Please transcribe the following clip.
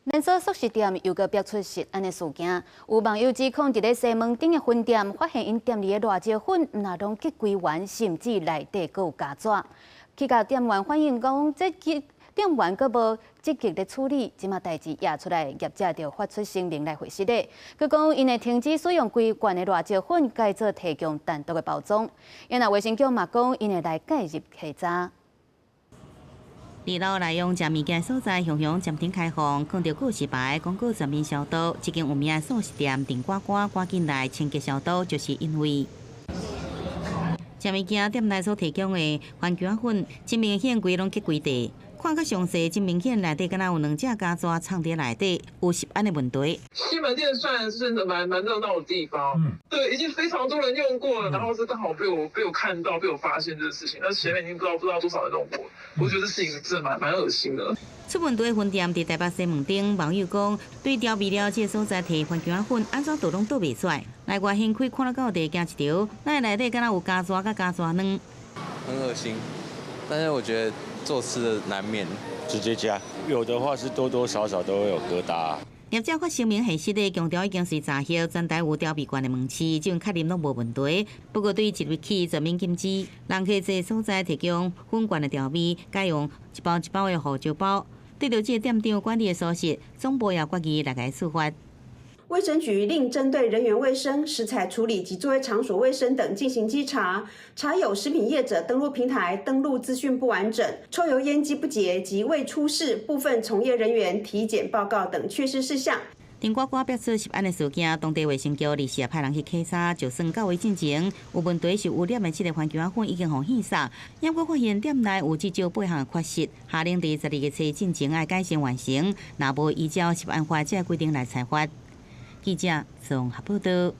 連鎖速食店又閣爆出食安的事件，有網友指控佇咧西門町的分店，發現𪜶店裡的辣椒粉毋但攏結規丸，甚至內底閣有膠紙。去共店員反映講，這個店員閣無積極咧處理，這馬代誌惹出來，業者就發出聲明來回釋咧。閣講𪜶會停止使用規罐的辣椒粉，改做提供單獨的包裝。因為衛生局嘛講，𪜶會來介入稽查。二樓內用食物件所在，雄雄暫停開放，看著告示牌廣告全面消毒。這間有名的速食店頂呱呱趕緊來清潔消毒，就是因為食物件店內所提供的番茄粉，真明顯規攏結規塊。看較詳細，真明顯內底敢若有兩隻膠紙藏佇內底，有食安的問題。西門店算是蠻熱鬧的地方，對，已經非常多人用過了，然後是剛好被我看到，被我發現這個事情，那前面已經不知道多少人用過，我覺得這事情真的蠻噁心的。出問題的分店佇台北西門町，網友講，對調味料這個所在提番茄粉，按怎倒攏倒袂出來，內外掀開看了到底驚一條，那內底敢若有膠紙佮膠紙卵。很噁心，但是我覺得做吃的難免直接加，有的話是多多少少都會有疙瘩。業者發聲明核實的強調已經隨查核，全台有調味罐的門市，這種確認攏無問題。不過對即日起全面禁止人客這所在提供粉罐的調味，改用一包一包的胡椒包。對著這個店長管理的疏失，總部也決議來共處罰。衛生局另針對人員衛生、食材處理及作業場所衛生等進行稽查，查有食品業者登錄平台登錄資訊不完整、抽油煙機不潔及未出示部分從業人員體檢報告等缺失事項。頂呱呱爆出食安的事件，當地衛生局臨時也派人去稽查，就算較為進前有問題是污染的這個番茄粉已經予獻撒，猶閣發現店內有至少八項缺失，下令佇12月初進前愛改善完成，若無依照食安法這個規定來裁罰。記者綜合報道。